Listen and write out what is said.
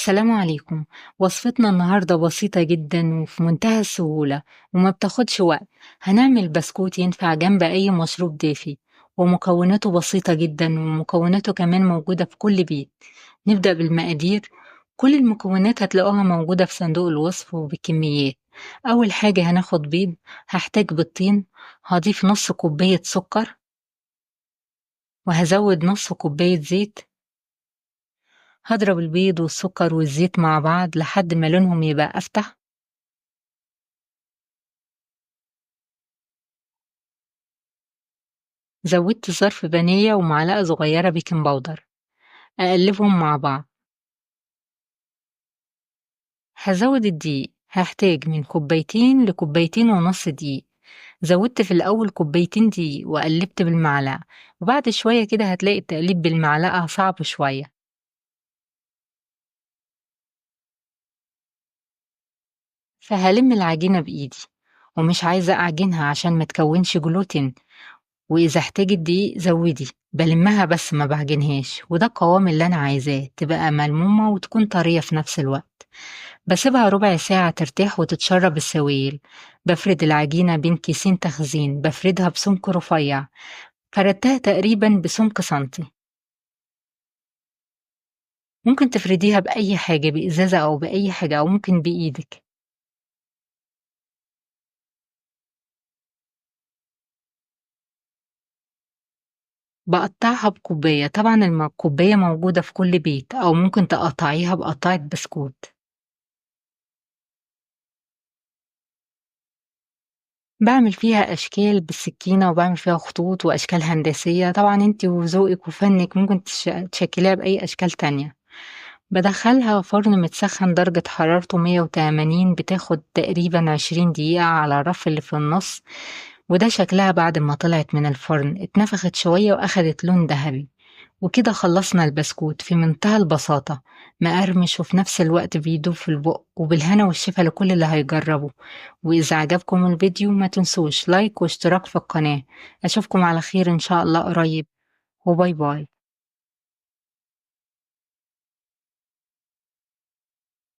السلام عليكم. وصفتنا النهاردة بسيطة جدا وفي منتهى السهولة وما بتاخدش وقت. هنعمل بسكوت ينفع جنب أي مشروب دافي، ومكوناته بسيطة جدا ومكوناته كمان موجودة في كل بيت. نبدأ بالمقادير. كل المكونات هتلاقوها موجودة في صندوق الوصف وبالكميات. أول حاجة هناخد بيض، هحتاج بيضتين، هضيف نص كوباية سكر وهزود نص كوباية زيت. هضرب البيض والسكر والزيت مع بعض لحد ما لونهم يبقى أفتح. زودت ظرف فانيليا ومعلقة صغيرة baking powder، أقلبهم مع بعض. هزود الدقيق، هحتاج من كوبايتين لكوبايتين ونص دقيق. زودت في الأول كوبايتين دقيق وقلبت بالمعلقة، وبعد شوية كده هتلاقي التقليب بالمعلقة صعب شوية. فهلم العجينة بإيدي، ومش عايزة أعجنها عشان ما تكونش جلوتين، وإذا احتاجت دقيق زودي، بلمها بس ما بعجنهاش، وده القوام اللي أنا عايزاه، تبقى ملمومة وتكون طرية في نفس الوقت. بسيبها ربع ساعة ترتاح وتتشرب السوائل. بفرد العجينة بين كيسين تخزين، بفردها بسمك رفيع، فردتها تقريبا بسمك سنتي. ممكن تفرديها بأي حاجة، بإزازة أو بأي حاجة، أو ممكن بإيدك. بقطعها بكوباية، طبعا الكوباية موجودة في كل بيت، أو ممكن تقطعيها بقطعة بسكوت. بعمل فيها أشكال بالسكينة، وبعمل فيها خطوط وأشكال هندسية، طبعا انتي وذوقك وفنك ممكن تشكليها بأي أشكال تانية. بدخلها فرن متسخن درجة حرارته 180، بتاخد تقريبا 20 دقيقة على الرف اللي في النص. وده شكلها بعد ما طلعت من الفرن، اتنفخت شوية وأخدت لون ذهبي. وكده خلصنا البسكوت في منتهى البساطة، مقرمش وفي نفس الوقت بيدوب في البق، وبالهنا والشفا لكل اللي هيجربه. وإذا عجبكم الفيديو ما تنسوش like واشتراك في القناة. أشوفكم على خير إن شاء الله قريب، و bye bye.